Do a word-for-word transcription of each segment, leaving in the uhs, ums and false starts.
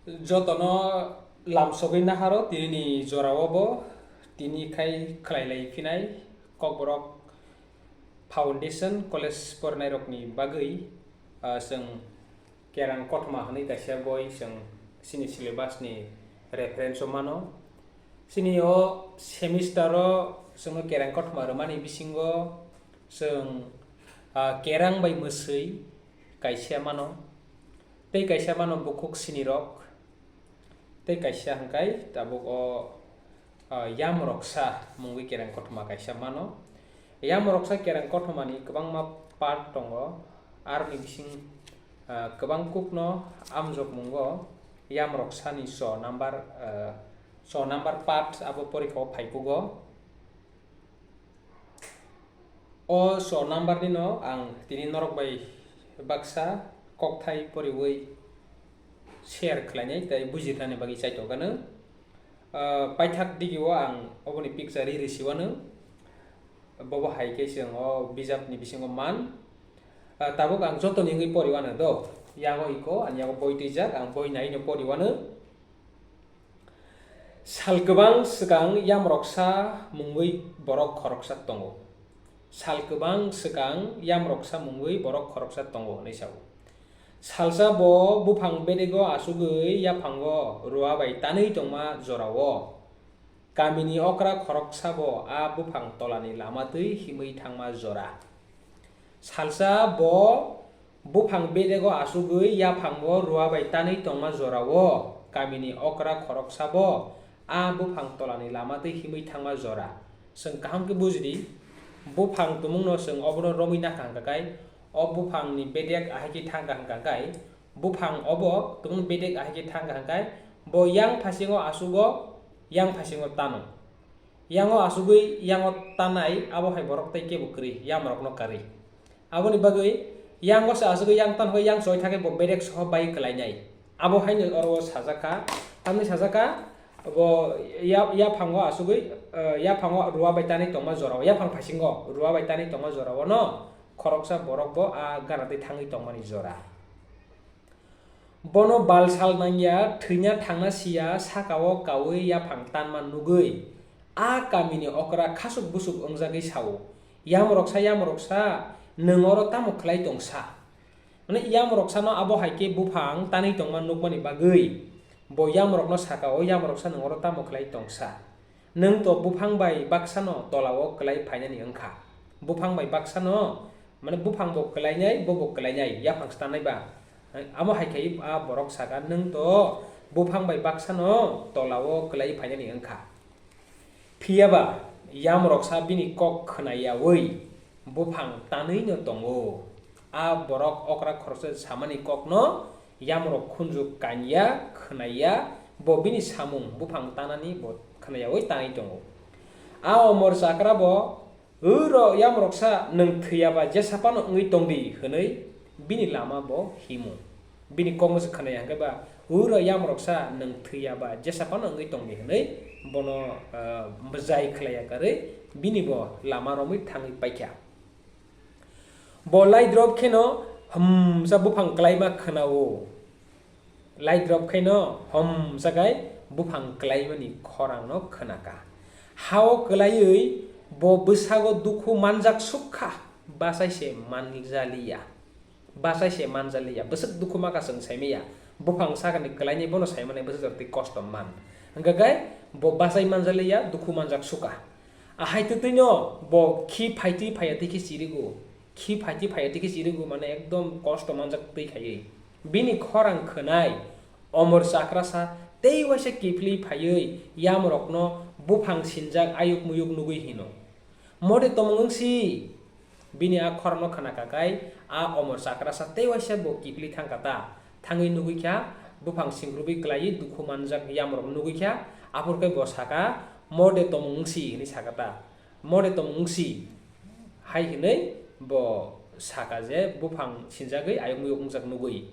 Jotono lamsogwi naharo tinini jorao bo tini khai khlailai phinai Kokborok Foundation College porinairokni bagwi, ah, chwng Kerang Kothoma hwnwi kaisa boi chwng chini syllabus ni reference o mano. Chini o semester o chwngno Kerang Kothoma rwmani bisingo chwng, ah, Kerang bai mwswi kaisa mano, tei kaisa mano bukhuk sinirok, tei kaisa hwnkhe tabuk o, ah, Yamroksa mungwi Kerang Kothoma kaisa mano. Yamroksa Kerang Kothomani kwbangma part tongo, aroni bising, ah, kwbang kukno amjokmungo Yamroksani so number, ah, so number part abo porikha o phaikugo. O so number nino ang tini norok bai baksa kokthai poriwi share khlainai tei bujirnani bagwi chaitokgano. Ah, paithak digio ang oboni picture ri risiwano. Bobo hai khe chwng o bijapni bisingo man. Ah, tabuk ang jotoni wngwi poriwano do. Yago iko, ang yago boi twijak, ang boi naino poriwano. Sal kwbang swkang Yamroksa mungwi borok khoroksa tongo. Sal kwbang swkang Yamroksa mungwi borok khoroksa tongo hwnwi sao. Salsa bo buphang bedego asugwi yaphango rua bai tanwi tongma jorao kamini okra khoroksa bo a buphang tolani lama twi himwi thangma jora. Salsa bo buphang bedego asugwi yaphango rua bai tanwi tongma jorao kamini okra khoroksa bo a buphang tolani lama twi himwi thangma jora. Chwng kaham khe buji di, buphang tumungno chwng obono romwi nakha hwnkha khe, o buphangni bedek ahai khe thangkha hwnkha khe, buphang obo tumung bedek ahai khe thangkha hwnkha khe, bo yang phasingo asugo, yang phasingo tano. Yango asugwi yango tanai, abo hai borok tei kebo kwrwi, yamrokno karwi. Aboni bagwi yango se asugwi yang tan hoi yang choi thangwi bo bedek soho bai kwlainai. Abo haino oro o sajak kha, tamni sajak kha, bo ya-, yaphango asugwi, eh, yaphango rua bai tanwi tongma jorao, yaphang phasingo rua bai tanwi tongma jorao no khoroksa borok bo a gana twi thangwi tongmani jora. Bono bal sal nangya, thwina thangna siya, saka-o kaui yaphang tanma nugui, a kamini okra khasuk busuk wngjagwi sao, "Yamroksa, yamroksa, nwng oro tamo khlai tong sa?" Mane yamroksano abo hai khe buphang tanwi tongma nukmani bagwi bo yamrokno saka, "O yamroksa, nwng oro tamo khlai tong sa?" Nwng to buphang bai baksano tola-o kwlai phainani wngkha. Buphang bai baksano, mane buphang bo kwlainai, bo bo kwlainai, yaphang stanai ba. Amo hai khai a borok saka, "Nwng to buphang bai baksano tola-o kwlai phainani wngkha." Phiya ba yamroksa bini kok khna yaui buphang tanwi no tongo. A borok okra khoroksa samani kokno yamrok khunju kanya, khwnaya, bo bini samung buphang tanani bo khwnayaui tanwi tongo. A omor chakra bo, "Uro yamroksa, nwng thwiya ba jesa phano wngwi tong di," hwnwi bini lama bo himo. Bini kokno se khwnaya hwnkhe ba, "Uro yamroksa, nwng thwiya ba jesa phano wngwi tong di," hwnwi bono, ah, bwjai khlaiya karwi bini bo lama romwi thangwi paikha. Bo laidrop kheno humsa buphang klaima khwnao. Laidrop kheno humsa kai buphang klaimani khorangno khwnaka. Hao klaiwi bo bwsago dukhu manjak sukha, bachai se manjaliya. Bachai se manjaliya. Bwswk dukhu maka chwng saimaya. Buphang sakani klainai bono saimani bwswk jora twi kosto man. Hwnkha khe bo bachai manjaliya, dukhu manjak sukha. Ahai twtwino bo khi phaitwi phaiya twi khe chirigo. Khi phaitwi phaiya twi khe chirigo, mane ekdom kosto manjak twi khaiwi. Bini khorang khwnai omor chakrasa tei waisa kiphilwi phaiwi yamrokno buphang sinjak ayuk muyuk nugwi hino, "Mode tomung wngsi?" Bini a khorokno khna kakai a omor chakrasa tei waisa bo kiphilwi thangkha ta. Thangwi nugwi kha buphang singrubwi klaiwi dukhu manjak yamrok nugwi kha, aphuru khe bo saka, "Mode tomung wngsi?" hwnwi saka ta. "Mode tomung wngsi?" hai hwnwi bo saka je buphang sinjagwi ayuk muyuk wngjak nugwi.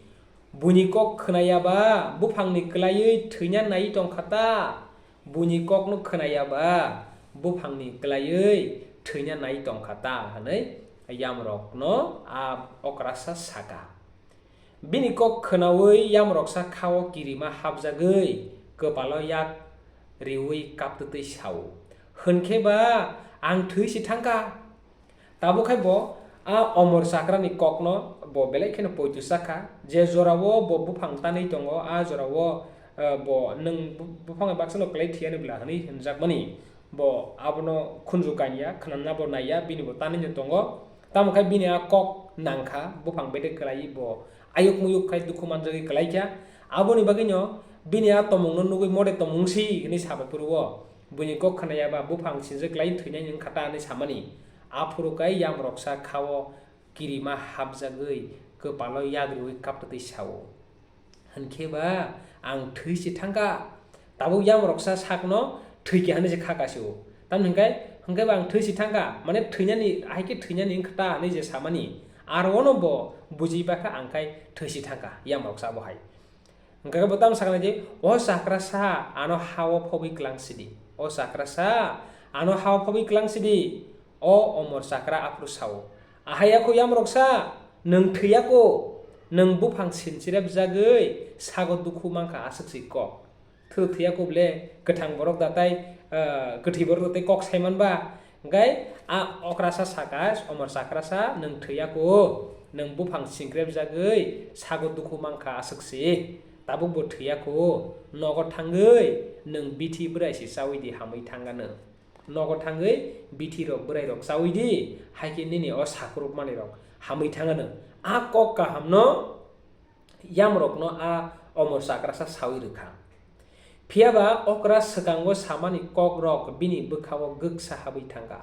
"Buini kok khwnaya ba buphangni klaiwi thwina naiwi tongkha ta? Buini kokno khwnaya ba buphangni klaiwi thwina naiwi tongkha ta?" hwnwi yamrokno a okrasa saka. Bini kok khwnaui yamroksa kha-o kirima hapjagwi kwpalo yak riui kaptwtwi sa-o, "Hwn khe ba ang thwi se thang kha." Tabuk hai bo a omor chakrani kokno bo belai kheno poito cha kha, je jorao bo buphang tanwi tongo, a jorao, eh, bo nwng bu-, buphang bai baksa no kwlai thwi ani bwla hwnwi hwnjakmani. Bo abono khunju kanya, khwnana bo naiya, bini bo tanwi no tongo. Tamo khe bini a kok nang kha, buphang bedek kwlaiwi bo ayuk muyuk khai dukhu manjagwi kwlai kha. Aboni bagwino bini a tomungno nugwi mode tomung si hwnwi sa bai phuru o. Buini kok khwnaya ba buphang sinjak lai thwinani wngkha ta hwnwi samani. Aphuru kai yamroksa kha-o kirima hapjagwi kwpalo yak riui kaptwtwi sa-o, "Hwn khe ba ang thwi se thang kha." Tabuk yamroksa sakno thwi kha hwnwi se kha kasi-o. Tamni hwnkhe, "Hwn khe ba ang thwi se thang kha," mane thwinani, hai khe thwinani wngkha ta hwnwi je samani, aro ono bo buji bakha ang khai thwi se thang kha yamroksa bo hai. Hwnkhe bo tamo saknai di, "O chakrasa, ano ha-o phobwi kwlang sidi. O chakrasa, ano ha-o phobwi kwlang sidi. O omor chakra aphuru sa-o, 'Ahai yakho yamroksa, nwng thwi yakho, nwng buphang sinchirep jagwi sago dukhu mankha aswk si kok. Thwrwk thwi yakho ble kwthang borok da tai, ah, kwthwi borok da tai kok sai man ba?'" Hwnkhe a okrasa saka, "Omor chakrasa, nwng thwi yakho, nwng buphang singkrep jagwi sago dukhu mankha aswk si. Tabuk bo thwi yakho, nogo thangwi nwng bithi bwrai se chaui di, hamwi thang anw. Nogo thangwi bithi rok bwrai rok chaui di, hai khe nini o sakruk manwi rok hamwi thang anw." A kok kaham no yamrokno a omor chakrasa saui rwkha. Phiya ba okra swkango samani kokrok bini bwkha-o gwksa habwi thang kha.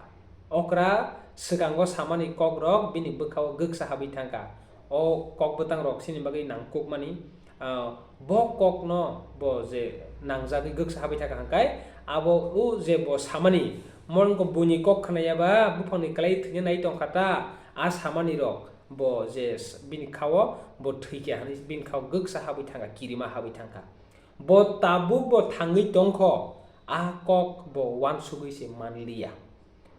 Okra swkango samani kokrok bini bwkha-o gwksa habwi thang kha. O kok bwtang rok chini bagwi nangkukmani, ah, bo kokno bo je nangjagwi gwksa habwi thang kha hwnkhe abo o je bo samani, mol wngkha buini kok khwnaya ba buphangni kwlai thwina nai tong kha ta, a samani rok. Bo je s-, bini kha-o bo thwi kha hwnwi bini kha-o gwksa habwi thang kha, kirima habwi thang kha. Bo tabuk bo thangwi tong kho, a kok bo uansugwi se man liya.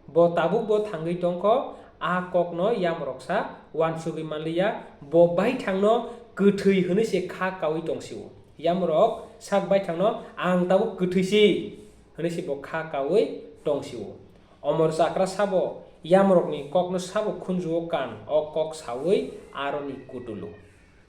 Bo tabuk bo thangwi tong kho, a kokno yamroksa uansugwi man liya, bo baithangno kwthwi hwnwi se kha kaui tong si-o. Yamrok sak baithangno, "Ang tabuk kwthwi si," hwnwi se bo kha kaui tong si-o. Omor chakra sabo yamrokni kokno sabo khunju-o kan, o kok saui aroni kutulu.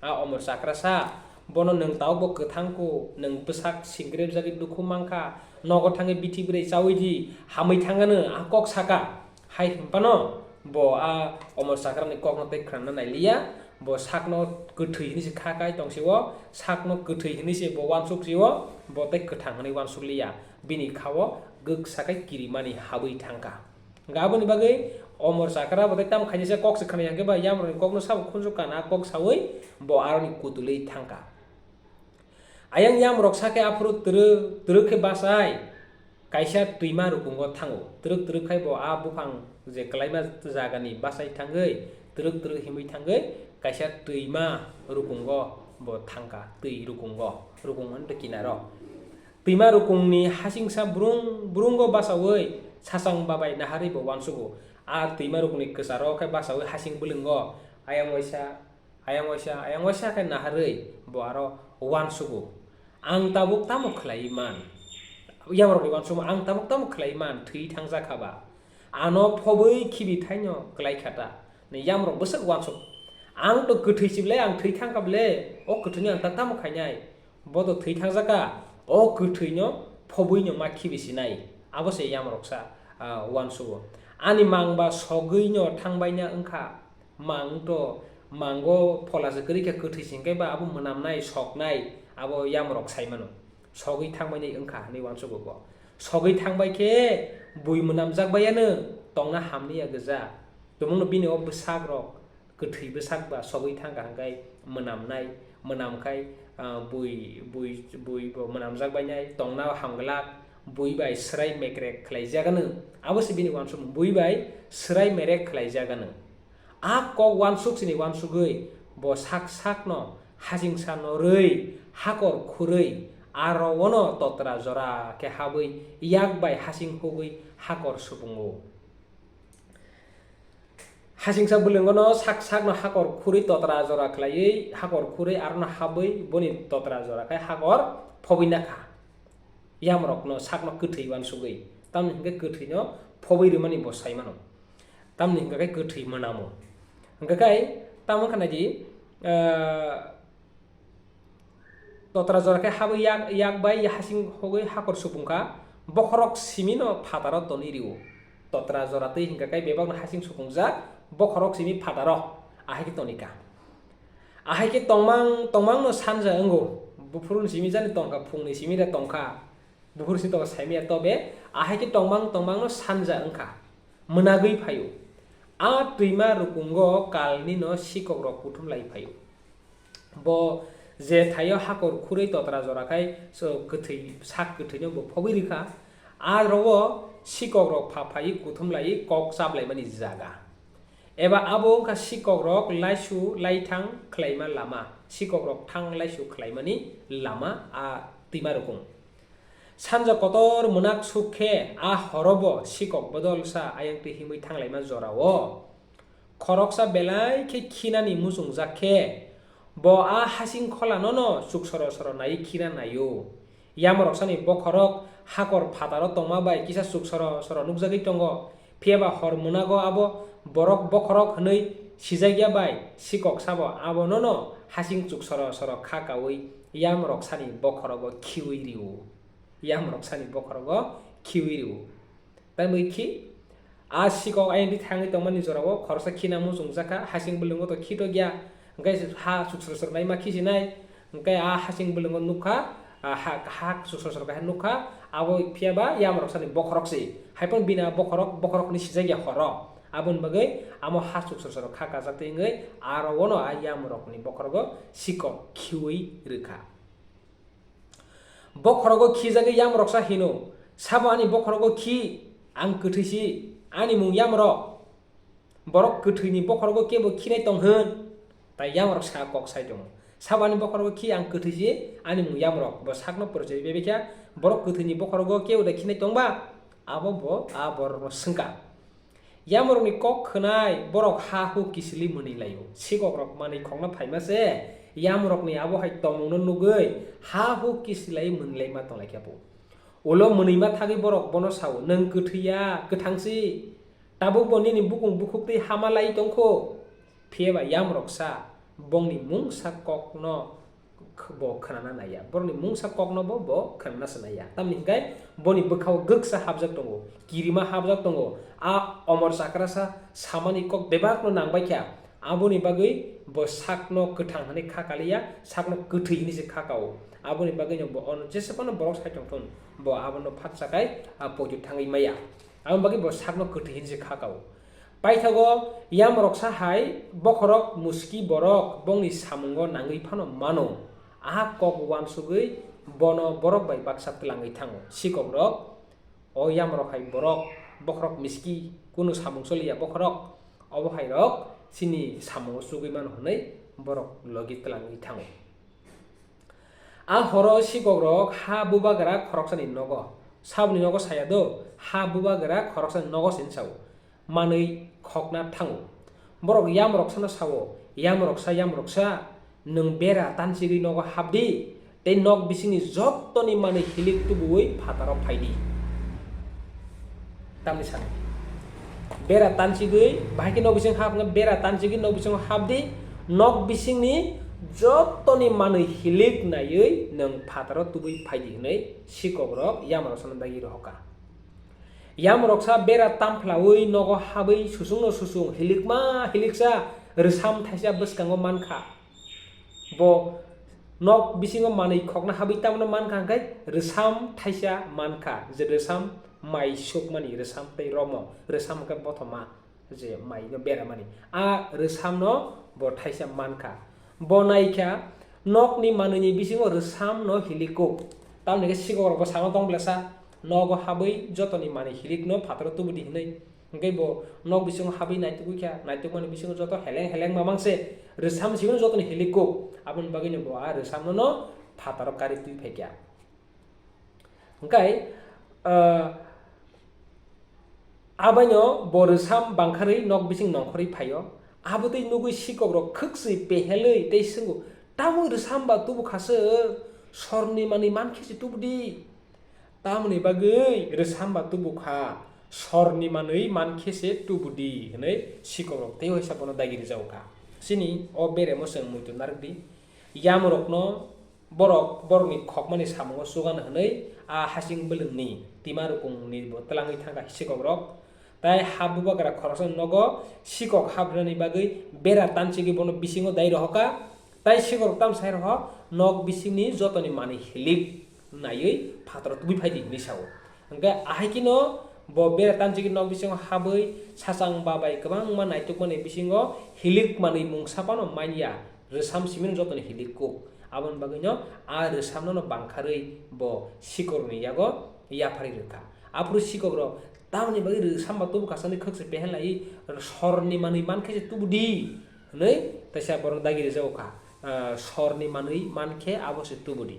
A omor chakra sa, bono, "Nwng tabuk bo kwthang kho, nwng bwsak singkrep jagwi dukhu mankha, nogo thangwi bithi bwrwi chaui di, hamwi thang anw," a kok saka. Hai hwnphano bo a omor chakrani kokno tei khwnana nai liya, bo sakno kwthwi hwnwi se kha kai tong si-o, sakno kwthwi hwnwi se bo uansuk si-o, bo tei kwthang hwnwi uansuk liya. Bini kha-o gwksa khe kirimani habwi thang kha. Hwnkhe aboni bagwi omor chakra bo tei tamo khainai se kok se khwnai hwnkhe ba yamrokni kokno sabo khunju kana kok saui bo aroni kutulwi thang kha. Ayang yamrok sakhe aphuru twrwk twrwk khe bachai kaisa twima rukungo thango. Twrwk twrwk khai bo a buphang je kwlaima jagani bachai thangwi twrwk twrwk himwi thangwi kaisa twima rukungo bo thang kha, twi rukungo, rukung hwn tei kinaro. Twima rukungni hasingsa brung brungo bachaui sachang babai naharwi bo uansugo. A twima rukungni kwcharo khe bachaui hasing bwlwngo ayang waisa, ayang waisa, ayang waisa khe naharwi bo aro uansugo. Ang tabuk tamo khlaiwi man? Yamrokni uansukma, ang tabuk tamo khlaiwi man? Thwi thangjak kha ba? Ano phobwi khibi thaino klai kha ta? Ni yamrok bwswk uansuk. Ang to kwthwi si ble, ang thwi thang kha ble, o kwthwini ang ta tamo khainai? Bo to thwi thangjak kha, o kwthwino phobwino ma khibi sinai. Abo se yamroksa, ah, uansugo. Ani mang ba sogwino thangbaina wngkha. Mang to, mango phola se kwrwi khe kwthwi singkhe ba abo mwnamnai, soknai, abo yamrok sai mano. Sogwi thangbainai wngkha hwnwi uansugo bo. Sogwi thangbai khe bui mwnamjak baiya nw tongna hamliya gwja. Tumungno bini o bwsak rok kwthwi bwsak ba sogwi thang kha hwnkhe mwnamnai, mwnam khai, ah, bui, bui, bui bo mwnamjak bainai, tongna hamglak, bui bai swrai mekrek khlaijak anw. Abo se bini uansukmung, bui bai swrai merek khlaijak anw. A kok uansuk sini uansugwi bo sak sakno hasingsa norwi, hakor khurwi, aro ono totra jora khe habwi yak bai hasing hugwi hakor subungo. Hasingsa bwlwngono sak sakno hakor khurwi totra jora khlaiwi, hakor khurwi arono habwi boni totra jora khai hakor phobwi nakha. Yamrokno sakno kwthwi uansugwi, tamni hwnkhe kwthwino phobwi rwmani bo sai mano. Tamni hwnkhe kwthwi mwnamo. Hwnkhe khai tamo wngkha naidi, ah, Totra jora khe habwi yak, yak bai hasing hogwi hakor supung kha, bokhorok simino phataro tonwi rio. Totra jora twi hwnkha khe bebakno hasing supungjak, bokhorok simi phataro ahai khe toni kha. Ahai khe tongmang tongmangno sanja wngo, buphuruni simi jani tongkha, phungni simi de tongkha. Buphur sitokha saimaya tobe, ahai khe tongmang tongmangno sanja wngkha, mwnagwi phaio. A twima rukungo kalnino sikokrok kuthum lai phaio. Bo je thaio hakor khurwi totra jora khai so kwthwi, sak kwthwino bo phobwi rwkha. A rogo sikokrok pha phaiwi kuthum laiwi kok chaplaimani jaga. Eba abo wngkha sikokrok laisu laithang khlaima lama, sikokrok thang laisu khlaimani lama a twima rukung. Sanja kotor mwnak suk khe, a horobo sikok bodolsa ayang twi himwi thanglaima jorao khoroksa belai khe khinani muchungjak khe, bo a hasing kholanono chuk soro soro naiwi khina naio. Yamroksani bokhorok hakor phataro tongma bai kisa chuk soro soro nukjagwi tongo. Phiya ba hor mwnago abo borok bokhorok hwnwi sijakya bai sikok sabo abonono hasing chuk soro soro kha kaui yamrok sani bokhorogo khiui rio. Yamrok sani bokhorogo khiui rio. Tamni khi a sikok ayang di thangwi tongmani jorao khoroksa khina muchungjak kha, hasing bwlwngo to khito gya, hwnkhe ha chuk soro soro naima khisinai. Hwnkhe a hasing bwlwngo nukha, a ha, ha chuk soro soro khe nukha, abo phiya ba yamrok sani bokhorok se. Haiphano bini a bokhorok, bokhorok hwnwi sijak ya horo. Aboni bagwi amo ha chuk soro soro kha kajak twi wngwi aro ono a yamrokni bokhorogo sikok khiui rwkha. Bokhorogo khijagwi yamroksa hino, "Sabo ani bokhorogo khi, ang kwthwi si, ani mung yamrok." Borok kwthwini bokhorogo kebo khinai tong hwn? Tai yamrok sa kok sai tongo. Sabo ani bokhorogo khi ang kwthwi si, ani mung yamrok. Bo sakno porjai bebekha, borok kwthwini bokhorogo kebo da khinai tong ba? Abo bo a borokno swngkha. Yamrokni kok khwnai borok ha hu kisili mwnwi laio. Sikokrok manwi khokna phaima se yamrokni abo hai tongmungno nugwi ha hu kisilai mwnwi lai ma tong lai kha bo. Ulo mwnwi ma thagwi borok bono sao, "Nwng kwthwi ya, kwthang si. Tabuk bo nini bukung bukhuk twi hama lai tong kho." Phiya ba yamroksa bongni mungsa kokno kh-, bo khwnana naiya. Borokni mungsa kokno bo, bo khwnana se naiya. Tamni hwnkhe boni bwkhao gwksa hapjak tongo, kirima hapjak tongo. A omor chakrasa samani kok bebakno nangbai kha. Aboni bagwi bo sakno kwthang hwnwi kha kaliya, sakno kwthwi hwnwi se kha kao. Aboni bagwino bo ono jesa phano borok sai tongthun, bo abono phatsa khai, a, poito thangwi maya. Aboni bagwi bo sakno kwthwi hwnwi se kha kao. Paithago yamroksa hai bokhorok muski borok bongni samungo nangwi phano mano. A kok uansugwi bono borok bai baksa twlangwi thango. Sikokrok, o yamrok hai borok, bokhorok miski, kunu samung choliya bokhorok, obo hai rok chini samungo chugwi mano hwnwi borok logi twlangwi thango. A horo sikokrok ha bubagra khoroksani nogo, saboni nogo saya do, ha bubagra khoroksani nogo se sao, manwi khokna thango. Borok yamroksano sao, "Yamroksa, yamroksa, nwng bera tanchigwi nogo habdi, tei nok bisingni jottoni manwi hilik tubuwi phataro phaidi." Tamni sani. Bera tanchigwi, bahai khe nok bising hapna, bera tanchigwi nok bisingo habdi, nok bisingni jottoni manwi hilik naiwi nwng phataro tubui phaidi hwnwi sikokrok yamroksano dagi rohorkha. Yamroksa bera tamphlaui nogo habwi susungno susung hilikma hiliksa rwsam thaisa bwskango mankha. Bo nok bisingo manwi khokna habwi tamno mankha hwnkhe rwsam thaisa mankha, je rwsam mai sukmani rwsam tei romo, rwsam hwnkhe bothoma je maino beramani. A rwsamno bo thaisa mankha. Bo naikha nokni manwini bisingo rwsamno hilikuk. Tamni hwnkhe sikokrokbo sakno tong blesa, nogo habwi jotoni manwi hilikno phataro tubudi hwnwi. Hwnkhe bo nok bisingo habwi naitugwi kha, naitukmani bisingo joto heleng heleng mamang se rwsam sibino jotoni hilikuk. Aboni bagwino bo a rwsamno no phataro kari twi phaikha. Hwnkhe, ah, Abaino bo rwsam bangkharwi nok bising nongkhorwi phaio. Abotwi nugwi sikokrok khwkswi pehelwi tei swngo, "Tamwi rwsam ba tubu khaswk? Sorni manwi mankhe se tubudi." Tamoni bagwi rwsam ba tubu kha, "Sorni manwi mankhe se tubudi," hwnwi sikokrok tei waisa bono dagi rwjago kha. Chini o beremo chwng muitu narwkdi. Yamrokno borok borokni khokmani samungo chugan hwnwi a hasing bwlwngni tima rukungni bo twlangwi thangkha sikokrok. Tai ha bubagra khoroksa nogo sikok habrinani bagwi bera tanchigwi bono bisingo dai rohokha. Tai sikorok tamo sai rohok, nok bisingni jotoni manwi hilik naiwi phataro tubui phaidi hinwi sao. Hwnkhe ahai kheno bo bera tanchigwi nok bisingo habwi sachang babai kwbangma naitukmani bisingo hilik manwi mungsa phano manya, rwsam simino jotoni hilik kuk. Aboni bagwino a rwsamno no bangkharwi bo sikorokni yago yapharwi rwkha. Aphuru sikokrok tamoni bagwi rwsam ba tubu kasani khwk se pehel lai, "Sorni manwi mankhe se tubudi," hwnwi teisa borok dagi rwjago kha. Ah, "Sorni manwi mankhe abo se tubudi."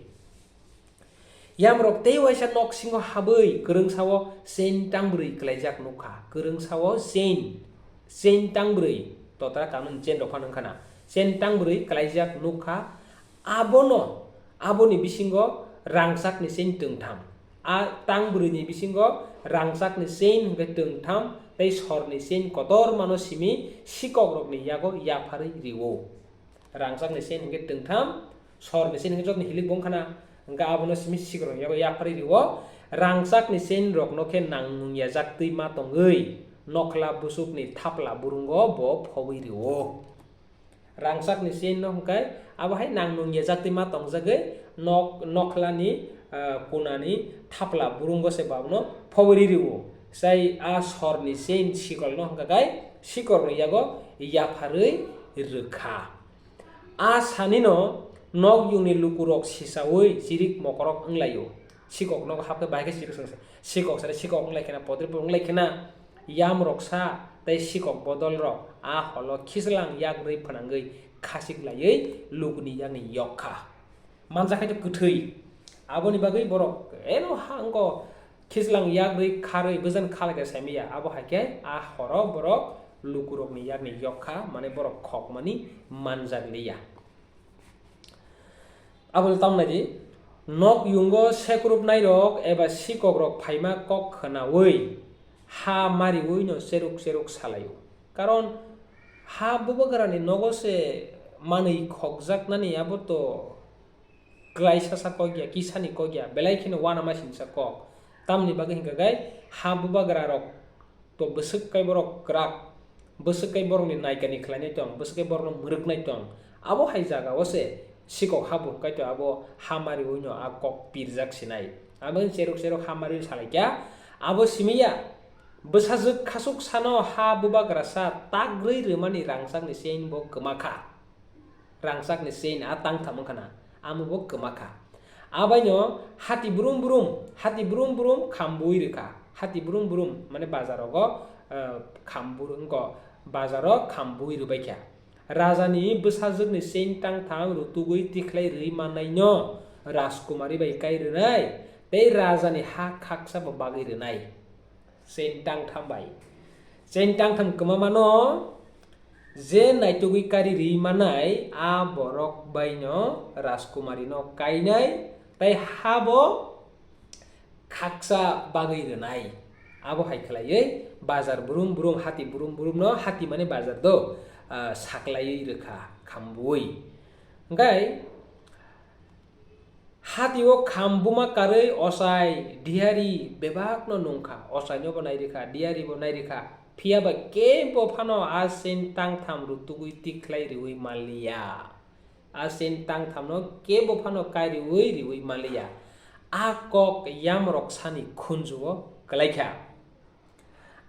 Yamrok tei waisa nok singo habwi kwrwngsao chain tangbrwi kwlaijak nukha. Kwrwngsao chain, chain tangbrwi, totra kanun chain rok phano wngkhana. Chain tangbrwi kwlaijak nukha. Abono, aboni bisingo rangchakni chain twngtham. A tangbrwini bisingo rangchakni chain hwnkhe twngtham tei sorni chain kotormano simi sikokrokni yago yapharwi rio. Rangchakni chain hwnkhe twngtham, sorni chain hwnkhe jotoni hilik bo wngkhana, hwnkhe abono simi sikorokni yago yapharwi rio. Rangchakni chain rokno khe nang nung yajaktwi ma tongwi nokhla bwswkni thapla burungo bo phobwi rio. Rangchakni chain no hwnkhe abo hai nang nung yajaktwi ma tongjagwi nok-, nokhlani, ah, kunani thapla burungo se bo abono phobwi rio. Sai a sorni chain sikolno hwnkha khe sikorokni yago yapharwi rwkha. A sanino nok yungni lukurok sisaui chirik mokorok wnglaio. Sikok nogo hapkhe bahai khe chirik songsa. Sikok sari sikok wnglai khena, podri podri wnglai khena. Yam roksa tei sikok bodol rok a holo khichlang yak rwi phwnangwi khachik laiwi lukuni yakni yok kha. Manjak hai to kwthwi. Aboni bagwi borok eno ha wngko khichlang yak rwi kharwi bwjan khalai khe saimaya. Abo hai khe a horo borok lukurokni yakni yok kha, mane borok khokmani manjak liya. Aboni tamnai di, nok yungo sekrupnairok eba sikokrok phaima kok khwnaui ha mariui no cheruk cheruk salaio. Karon ha bubagrani nogo se manwi khokjaknani abo to klaisa sa kok ya, kisani kok ya, belai kheno uanama sinsa kok. Tamni bagwi hinkha khe ha bubagrarok to bwswk kai borok kwrak, bwswk kai borokni naikani khlainai tong, bwswk kai borokno mwrwknai tong. Abo hai jagao se sikok ha bo hwnkhe to abo ha mariui no a kok pirjak sinai. Abo cheruk cheruk ha mariui salaikha. Abo simiya bwsajwk khasuk sano ha bubagra sa tagrwi rwmani rangchakni chain bo kwma kha. Rangchakni chain a tangtham wngkhana, amo bo kwma kha. Abaino hati brum brum, hati brum brum khambui rwkha. Hati brum brum mane bazarogo, eh, khambur wngko, bazaro khambui rwbaikha. Rajani bwsajwkni chain tangtham rutugwi tikhlai rwi mannaino Rajkumari bai kai rwnai, tei rajani ha khaksa bo bagwi rwnai. Chain tangtham bai. Chain tangtham kwmamano je naitugwi kari rwi manai, a borok baino Rajkumari no kainai, tei habo khaksa bagwi rwnai. Abo hai khlaiwi bazar brum brum, hati brum brum no, hati mane bazar do, ah, saklaiwi rwkha, khambui. Hwnkhe Hati o kham buma karwi ochai diyari bebakno nungkha, ochai no bo nairikha, diyari bo nairikha, phiya ba kebo phano a chain tangtham rutugwi tikhlai riwi manliya. A chain tangtham no kebo phano kai riwi riwi manliya. A kok yamrok sani khunju o kwlaikha.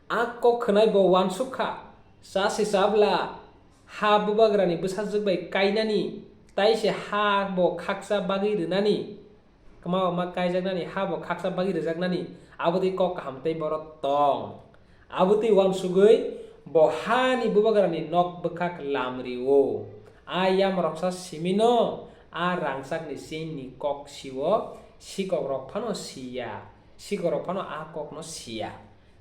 A kok khwnai bo uansuk kha, cha se cha bwla, ha bubagrani bwsajwk bai kainani, tai se ha bo khaksa bagwi rwnani, kwma ma kaijaknani, ha bo khaksa bagwi rwjaknani, abo twi kok kaham tei borok tong. Abo twi uansugwi bo hani bubagrani nok bwkhak lam rio. A yamroksa simino a rangchakni chain ni kok sio, sikokrok phano siya, sikokrok phano a kokno siya.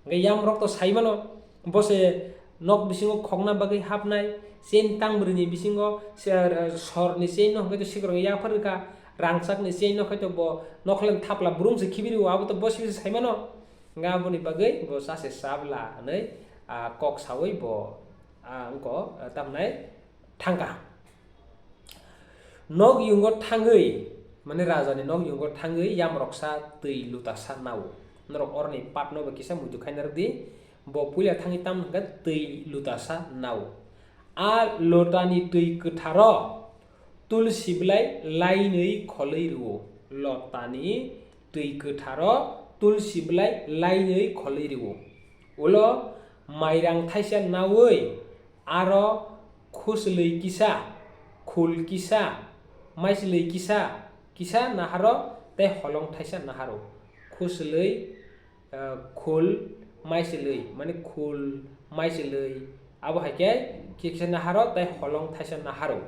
Hwnkhe yamrok to sai mano, bo se nok bisingo khokna bagwi hapnai, chain tang bwrwini bisingo se, ah, sorni chain no hwnkhe to sikrokno yaphar rwkha, rangchakni chain no hwnkhe to bo nokhlani thapla burung se khibi rwo, abo to bo se sai mano. Hwnkhe aboni bagwi bo chase chabla hwnwi, ah, kok saui bo, ah, wngko, ah, tamhnai thangkha. Nok yungo thangwi, mane rajani nok yungo thangwi yamroksa twi lutasa nao. Norok oroni patno bo kisa muitu khaina rwdi, bo puila thangwi tamni hwnkhe twi lutasa nao. A lotani twi kwtharo tulsi bwlai lainwi kholwi rwo. Lotani twi kwtharo tulsi bwlai lainwi kholwi rwo. Ulo mairang thaisa naui aro khuslwi kisa, khul kisa, maislwi kisa, kisa naharo tei holong thaisa naharo. Khuslwi, eh, khul, maislwi, mane khul, maislwi, abo hai khe kisa naharo tei holong thaisa naharo.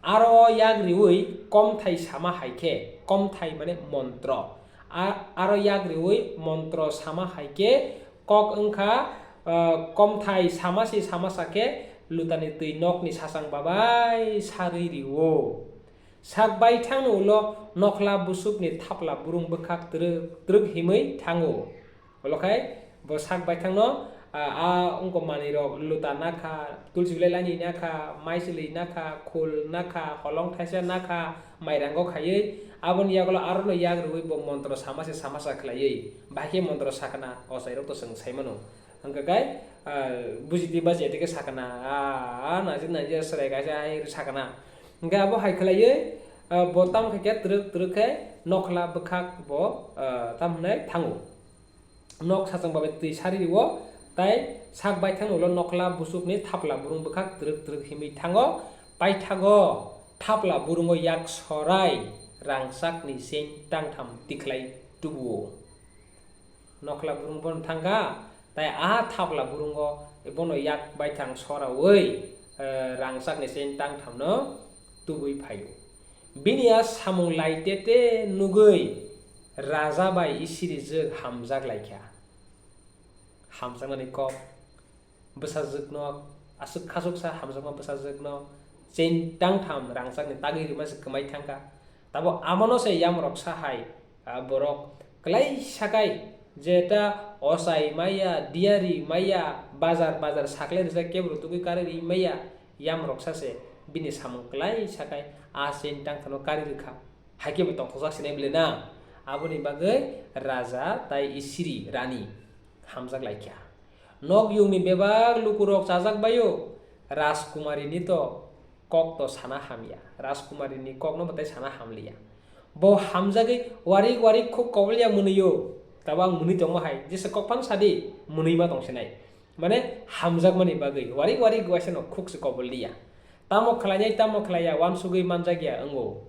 Aro yak riui komthai sama hai khe, komthai mane montro. A-, aro yak riui montro sama hai khe kok wngkha, ah, komthai sama se sama sa khe lutani twi nokni sasang babai sarwi rio. Sak baithangno ulo nokhla busukni thapla burung bwkhak twrwk twrwk himwi thango. Ulo khai bo sak baithangno, ah, a wngkok manwirok luta nakha, tulsi belai laini nakha, maichwlwi nakha, khul nakha, holong thaisa nakha, mairango khaiwi, aboni yagulo arono yak rwui bo montro sama se sama sa khlaiwi, bahai khe montro sakna ochairokto chwng sai mano. Hwnkhe kai, ah, bujidi baji tike sakna, ah, naji naji chwrai kaisa hai sakna. Hwnkhe abo hai khlaiwi, ah, bo tamo khe twrwk twrwk khe nokhla bwkhak bo, ah, tamo hwnwi thango. Nok sachang babai twi sari rio, tai sak baithang ulo nokhla busukni thapla burung bwkhak twrwk twrwk himwi thango, paithago thapla burungo yak sorai rangchakni chain tangtham tikhlai tubuo. Nokhla burung bono thangkha, tai a thapla burungo bono yak baithang soraui, eh, rangchakni chain tangthamno tubui phaio. Bini a samung lai tete nugui raja bai isirijwk hamjak laikha. Hamjaknani kok, bwsajwkno aswk khasuksa hamjakma bwsajwkno chain tangtham rangchakni tagwi rwma se kwmai thangkha. Tabo amono se yamrok sahai, ah, borok kwlai sakai je ta ochai maya, diari maya, bazar bazar saklai rijak kebo rw tugui karwi ri maya, yamrok sa se bini samung kwlai sakai a chain tangthano karwi rwkha. Haikhe bo tongthokjak sinai bwle na? Aboni bagwi raja tai isiri rani hamjak laikha. Nok yungni bebak lukurok chajak baio, Rajkumarini to kok to sana hamya, Rajkumarini kokno bo tai sana hamliya. Bo hamjagwi warik warik khuk kobolya mwnwio, tabo ang mwnwi tongma hai, jesa kok phano sadi, mwnwi ma tongsinai. Mane hamjakmani bagwi warik warik waisa no khuk se kobol liya. Tamo khlainai, tamo khlaiya, uansugwi manjakya wngo.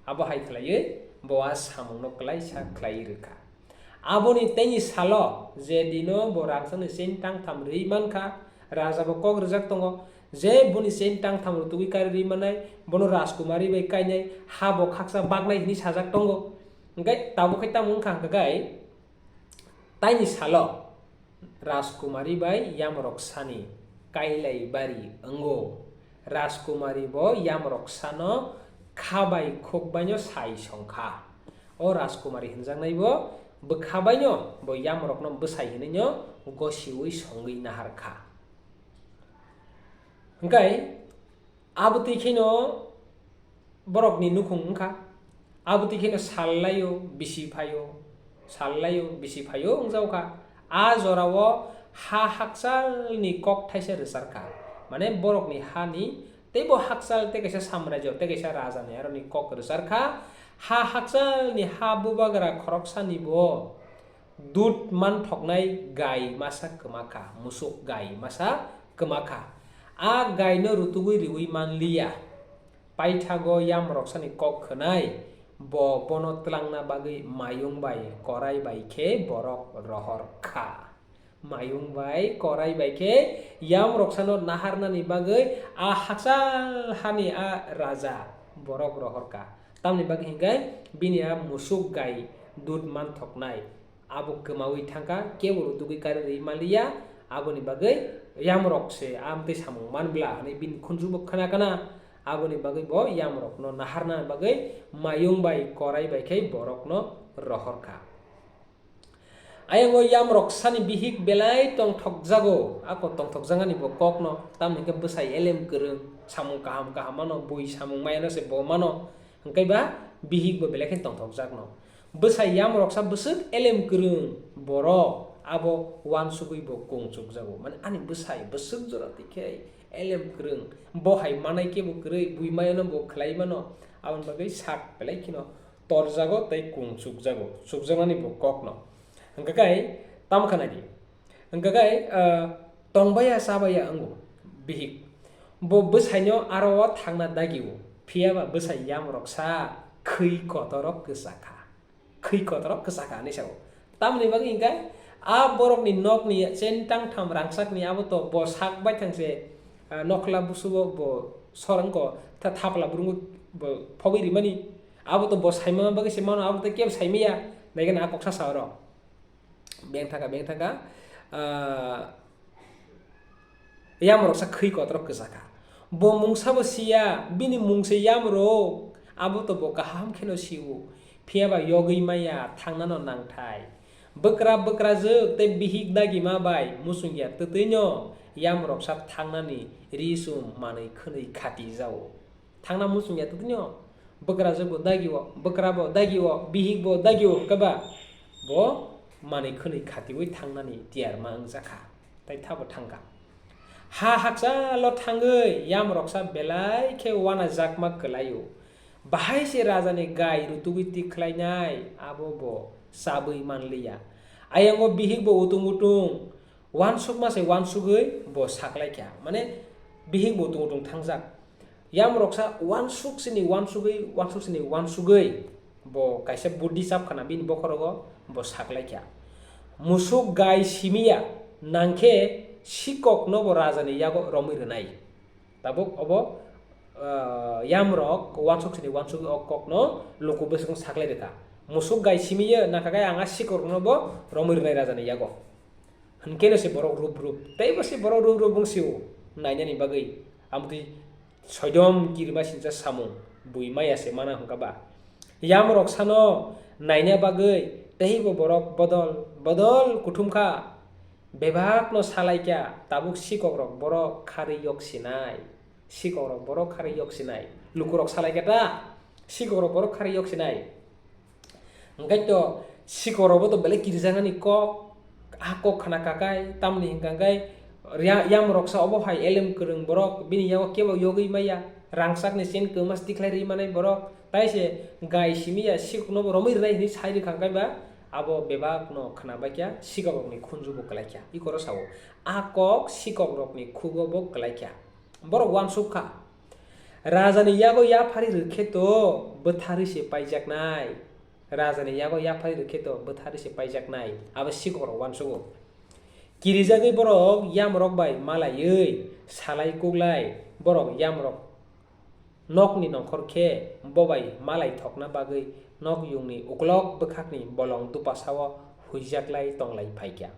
Abo hai khlaiwi bo a samungno klaisa khlaiwi rwkha. Aboni teini salo je dino bo rangchakni chain tangtham rwi mankha, raja bo kok rijak tongo, je boni chain tangtham rwtugwi kari rwi mannai, bono Rajkumari bai kainai, ha bo khaksa baknai hwnwi sajak tongo. Hwnkhe tabuk khe tamo wngkha hwnkhe kai, taini salo Rajkumari bai yamrok sani kailai bari wngo. Rajkumari bo yamrok sano kha bai khuk baino sai songkha. O Rajkumari hwnjaknai bo bwkha baino bo yamrokno bwsai hwnwino gosiui songwi naharkha. Hwnkhe abotwi kheno borokni nukhung wngkha. Abotwi kheno sal laio, bisi phaio, sal laio, bisi phaio wngjaokha. A jorao ha hakchalni kok thaisa rwcharkha. Mane borokni hani teibo hakchal tei kaisa samrajyo tei kaisa rajani aroni kok rwcharkha. Ha hakchalni ha bubagra khoroksani bo dut manthoknai gai masa kwmakha, musuk gai masa kwmakha. A gaino rutugwi riui manliya. Paithago yamroksani kok khwnai, bo bono twlangna bagwi mayung bai korai bai khe borok rohor kha. Mayung bai korai bai khe yamroksano naharnani bagwi a hakchal hani a raja borok rohor kha. Tamni bagwi hinkhe bini a musuk gai dut manthoknai. Abo kwmawi thangkha, kebo rutugwi kari rwi manliya, aboni bagwi yamrok se amtwi samung manbla hwnwi bini khunjubo khna khna, aboni bagwi bo yamrokno naharna bagwi mayung bai korai bai khe borokno rohorkha. Ayang o yamrok sani bihik belai tongthokjago, ako tongthokjaknani bo kokno, tamni hwnkhe bwsai elem kwrwng, samung kaham kaham mano, bui samung mayano se bo mano, hwnkhe ba bihik bo belai khe tongthokjakno. Bwsai yamroksa bwswk elem kwrwng borok, abo uansugwi bo kung chukjago. Mane ani bwsai bwswk jora twi khe elem kwrwng, bo hai manai khe bo kwrwi, bui mayano bo khlai mano, aboni bagwi sak belai kheno torjago tei kung chukjago, chukjaknani bo kokno. Hwnkhe kai tamo kha nai di. Hwnkhe kai, ah, tongbaiya chabaiya wngo bihik. Bo bwsaino aro o thangna dagio, phiya ba bwsai yamroksa khwi kotorok kwchakha. Khwi kotorok kwchakha hinwi sao. Tamoni bagwi hwnkhe a borokni nokni chentang tham rangchakni abo to bo sak baithang se, ah, nokhla busubo bo sor wngkho, tha-, thapla burungo bo phobwi rimani. Abo to bo saimama bagwi se mano, abo to kebo saimaya. Naikhe na a koksa sa oro. Beng thaka, beng thaka, ah, yamroksa khwi kotorok kwchakha. Bo mungsabo siya, bini mung se yamrok, abo to bo kaham kheno sio. Phiya ba yogwi maya thangnano nangthai. Bwkra bwkrajwk tei bihik dagima bai muchungya twtwino yamroksa thangnani ri chum manwi khwnwi khatijao. Thangna muchungya twtwino bwkrajwk bo dagio, bwkra bo dagio, bihik bo dagio hwnkhe ba bo manwi khwnwi khatiwi thangnani tiyar ma wngjakha, tei thabo thangkha. Ha hakchalo thangwi yamroksa belai khe uanajakma kwlaio. Bahai se rajani gai rutugwi tikhlainai abo bo chabwi manliya. Ayango bihik bo utung utung uansukma se uansugwi bo saklaikha. Mane bihik bo utung utung thangjak. Yamroksa uansuk sini uansugwi, uansuk sini uansugwi bo kaisa buddi chap khana bini bokhorogo bo saklaikha. Musuk gai simiya nangkhe sikokno bo rajani yago romwi rwnai. Tabuk obo, ah, yamrok uansuk sini uansugwi o kokno luku bwswkno saklai rwkha. Musuk gai simiya nangkha khe ang a sikorokno bo romwi rwnai rajani yago. Hwnkhe no se borok rup rup, tei bo se borok rup rup wng sio nainani bagwi. Amtwi soidom kirima sinsa samung, bui maya se mana hwnkha ba. Yamrok sano naina bagwi tei bo borok bodol, bodol kuthum kha. Bebak no salai kha, tabuk sikok rok borok kharwi yok sinai. Sikok rok borok kharwi yok sinai. Luku rok salai kha ta, sikok rok borok kharwi yok sinai. Hwnkhe to sikorokbo to belai kirijaknani kok, a kok khna kakai, tamni hwnkha khe ya-, yamroksa obo hai elem kwrwng borok, bini yago kebo yogwi maya, rangchakni chen kwma tikhlai rwi manai borok, tai se gai simi ya sikokno bo romwi rwnai hinwi sai rwkha khe ba, abo bebak no khna bai kha, sikokrokni khunju bo kwlai kha, ikoro sao, a kok sikokrokni khugo bo kwlai kha, borok uansuk kha. Rajani yago yapharwi rwkhe to bwtharwi se paijaknai. Rajani yago yapharwi rwkhe to bwtharwi se paijaknai. Abo sikokrok uansugo. Kirijagwi borok yamrok bai malaiwi salai kuklai. Borok yamrok nokni nongkhor khe bo bai malai thokna bagwi nok yungni uklok bwkhakni bolong dupasao huijaklai tonglai phaikha.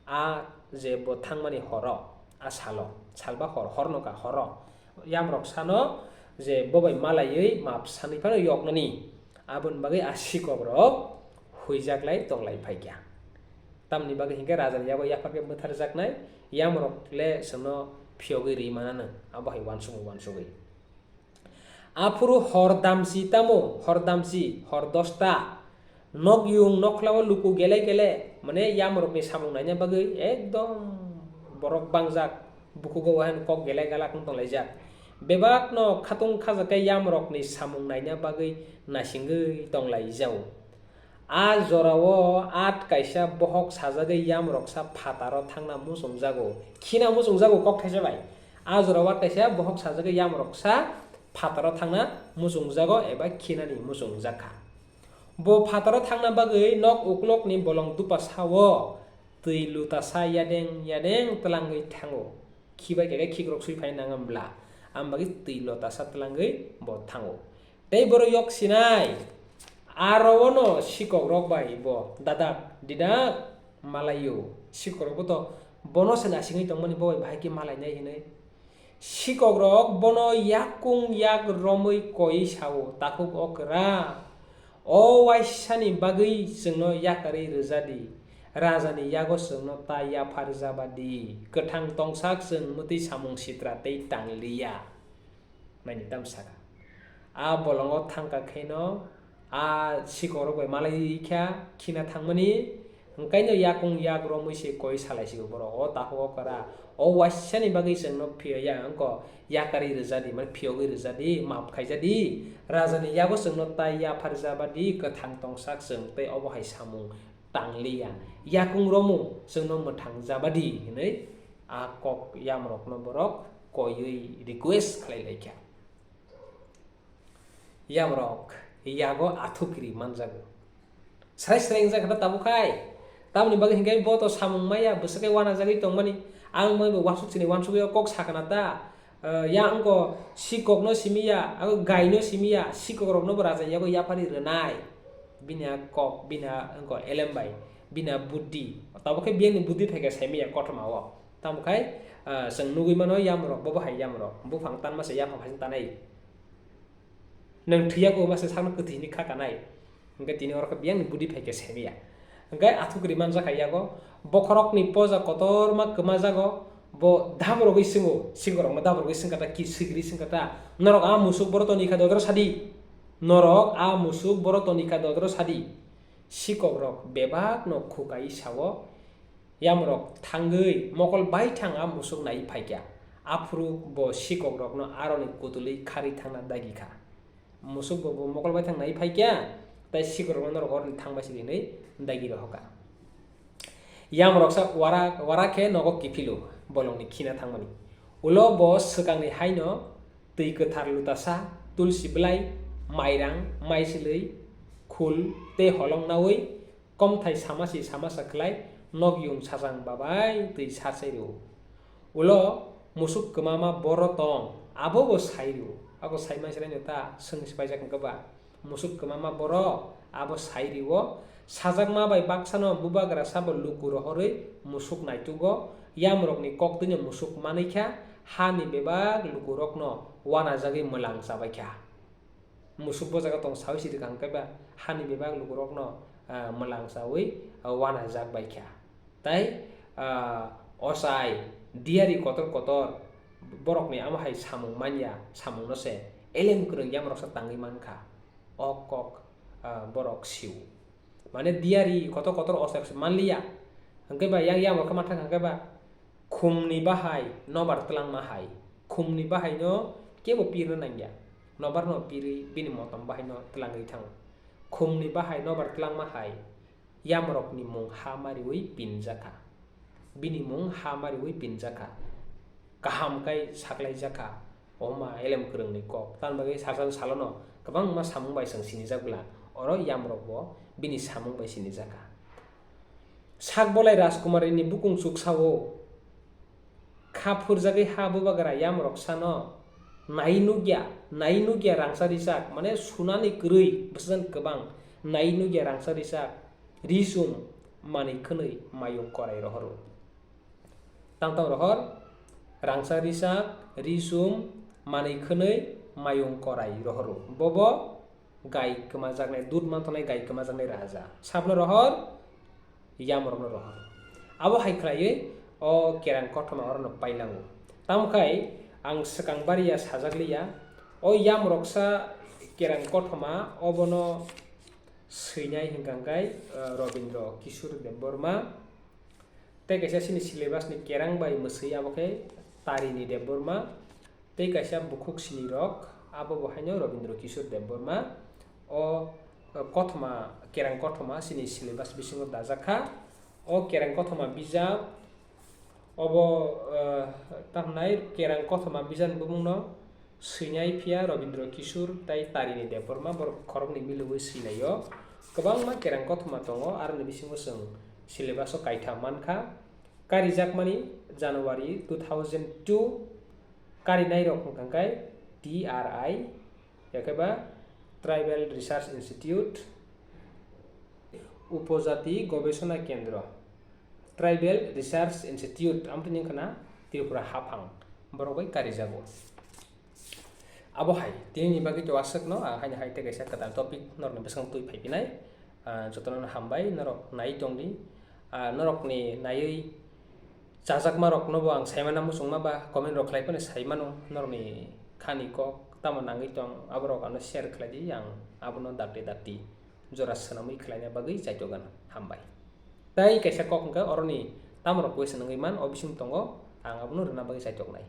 A je bo thangmani horo, a salo, salba hor, hor no ka horo, yamrok sano je bo bai malaiwi map sanwi phano yoknani, aboni bagwi a sikokrok huijaklai tonglai phaikha. Tamni bagwi hinkhe rajani yago yaphar khe bwtharjaknai, yamrok le chwngno phiyogwi rwi mananw, abo hai uansukmung uansugwi. Aphuru hor damchi tamo, hor damchi, hor dosta. Nok yung nokhlao luku gele gele, mane yamrokni samung naina bagwi ekdom borok bangjak, bukugo wahan kok gele galak wng tonglaijak. Bebakno khatung khajakhe yamrokni samung naina bagwi naisingwi tonglaijao. A jorao at kaisa bohok sajagwi yamroksa phataro thangna muchungjago, khina muchungjago kok thaisa bai. A jorao at kaisa bohok sajagwi yamroksa phataro thangna muchungjago eba khinani muchungjakha. Bo phataro thangna bagwi nok uklokni bolong dupasao twi lutasa yadeng yadeng twlangwi thango. Khibai khe khikrok swi phai nang wng bla, am bagwi twi lotasa twlangwi bo thango. Tei borok yok sinai, Aro ono sikok rok bai bo dadak didak malaio. Sikok rok bo to bono se nasingwi tongmani bo bai bahai khe malainai hinwi. Sikok rok bono yakung yak romwi koiwi sao, "Takhuk okra, o waisani bagwi chwngno yakarwi rwja di, rajani yago chwngno ta yapharjaba di, kwthang tongsak chwng mwtwi samung sitra tei tangliya." Naini tam saka. A bolongo thangka kheno a sikorok bai malai kha khina thangmani, hwnkhaino yakung yak romwi se koi salai sigo borok. O takhuk okra, o waisani bagwi chwngno phiya ya wngkha, yakarwi rwja di, mane phiyogwi rwja di, map khaija di, rajani yago chwngno tai yapharjaba di, kwthang tongsak chwng tei obo hai samung tangliya, yakung romung chwngno mwthang jaba di hinwi a kok yamrokno borok koiwi request khlai lai kha. Yamrok yago athukiri manjago. Srai srai wngjak khe tabuk khai. Tamoni bagwi hinkhe bo to samung maya bwswk khe wanajagwi tongmani. Ang mai bo wansuk chini wansugwi o kok sakana ta. Eh, ya wngko sikokno simiya, abo gaino simiya, sikokrokno bo raja yago yaphari rwnai. Bini a kok, bini a wngko elem bai, bini a buddhi. Tabuk khe biyangni buddhi phaikhe saimiya kothoma o. Tamo khai, ah, chwng nugwi mano yamrok, bobo hai yamrok. Buphang tanma se yaphang hai tanai. Nwng thwiya khe masa sakno kwthwi hwnwi kha kanai. Hwnkhe tini oro khe biyangni buddhi phaikhe semiya. Hwnkhe athukiri manjakha yago. Bokhorokni poja kotorma kwmajago. Bo dabrogwi swngo, sikorokno dabrogwi swngkha ta, ki swigri swngkha ta. Norok a musuk boro toni kha dodro sadi. Norok a musuk boro toni kha dodro sadi. Sikokrok bebakno khukai sao. Yamrok thangwi mokol baithang a musuk naiwi phaikha. Aphuru bo sikokrokno aroni kutulwi kharwi thangna dagi kha. Musuk bo, bo mokol baithang naiwi phaikha, tei sikokrokno norok oroni thangbai sidi hinwi dagi rohorkha. Yamroksa wara, wara khe nogo kiphilo bolongni khina thangmani. Ulo bo swkangni haino twi kwthar lutasa, tulsi bwlai, mairang, maisilwi, khul tei holong naui, komthai samasi samasa khlai, nok yung sajang babai twi sarsai rw. Ulo musuk kwmama boro tong, abo bo sai rw. Abo sai mansi laino ta, swng si paijak hwnkhe ba. Musuk kwmama boro abo sai rw. Sajakma bai baksano bubagra sabo luku rohorwi musuk naitugo. Yamrokni koktwino musuk manwi kha, hani bebak lukurokno wanajagwi mwlang chabai kha. Musuk bo jaga tong sawi sidi kha hwnkhe ba hani bebak lukurokno, ah, mwlang chawi, ah, wanajak bai kha. Tai, ah, ochai diyari kotor kotor borokni amo hai samung manya, samungno se elem kwrwng yamroksa tangwi man kha. O kok, ah, borok sio. Mane diyari kotor kotor ochai se manliya. Hwnkhe ba yang yamrok khe manthang hwnkhe ba khumni bahai nobar twlangma hai. Khumni bahaino kebo pirna nangya. Nobarno pirwi bini motom bahaino twlangwi thango. Khumni bahai nobar twlangma hai. Yamrokni mung ha mariwi pinjakha. Bini mung ha mariwi pinjakha. Kaham kai saklaijakha. Oma elem kwrwngni kok. Tamni bagwi sal sal salono kwbangma samung bai chwng sinijak bwla. Oro yamrok bo bini samung bai sinijakha. Sak bolai Rajkumarini bukung chuksa-o. Kha phurjagwi ha bubagra yamroksano nai nukya, nai nukya rangchak rijak, mane sunani kwrwi bwsajani kwbang, nai nukya rangchak rijak, ri chum manwi khwnwi mayung korai rohoro. Tang tang rohor, rangchak rijak, ri chum manwi khwnwi mayung korai rohoro. Bobo gai kwmajaknai, dud manthanai gai kwmajaknai raja. Sabno rohor, yamrokno rohor. Abo hai khlaiwi o kerang kothoma orono pailango. Tamo khai ang swkang bariya sajak liya, o yamroksa kerang kothoma obono swinai hwnkha khe, eh, Robindra Kishore Debbarma. Tei kaisa chini syllabus ni kerang bai mwswi abo khe Tarini Debbarma. Tei kaisa bukhuk sini rok, abo bo haino Robindra Kishore Debbarma. O, eh, kothoma, kerang kothoma chini syllabus bisingo dajak kha. O kerang kothoma bijap, obo, eh, tamhnai kerang kothoma bijapni bumungno swinai phiya Robindra Kishore tei Tarini Debbarma, borok khoroknwi milogwi swinai-o. Kwbangma kerang kothoma tongo, aroni bisingo chwng syllabus-o kaitham man kha. Karijakmani January two thousand two, karinairok wngkha khe T R I, yakhe ba Tribal Research Institute, Upojati Gobeshona Kendro, Tribal Research Institute, amtini wngkha na Tripura haphang, borok bai karijago. Abo hai, tini ni bagwi to aswkno, ah, haino hai tei kaisa kwtal topic norokni bwskango twi phai phinai. Ah, jotono hambai, norok nai tongdi. Ah, norokni naiwi chajakma rokno bo ang saimana muchungma ba comment rok khlai phano saimano, norokni khani kok tamo nangwi tong, aborok ano share khlai di, ang abono dakti dakti jora swnamwi khlaina bagwi chaitokgano. Hambai. Tei kaisa kok hwnkhe oroni tamrok question wngwi man, o bising tongo, ang abono rwna bagwi chaitoknai.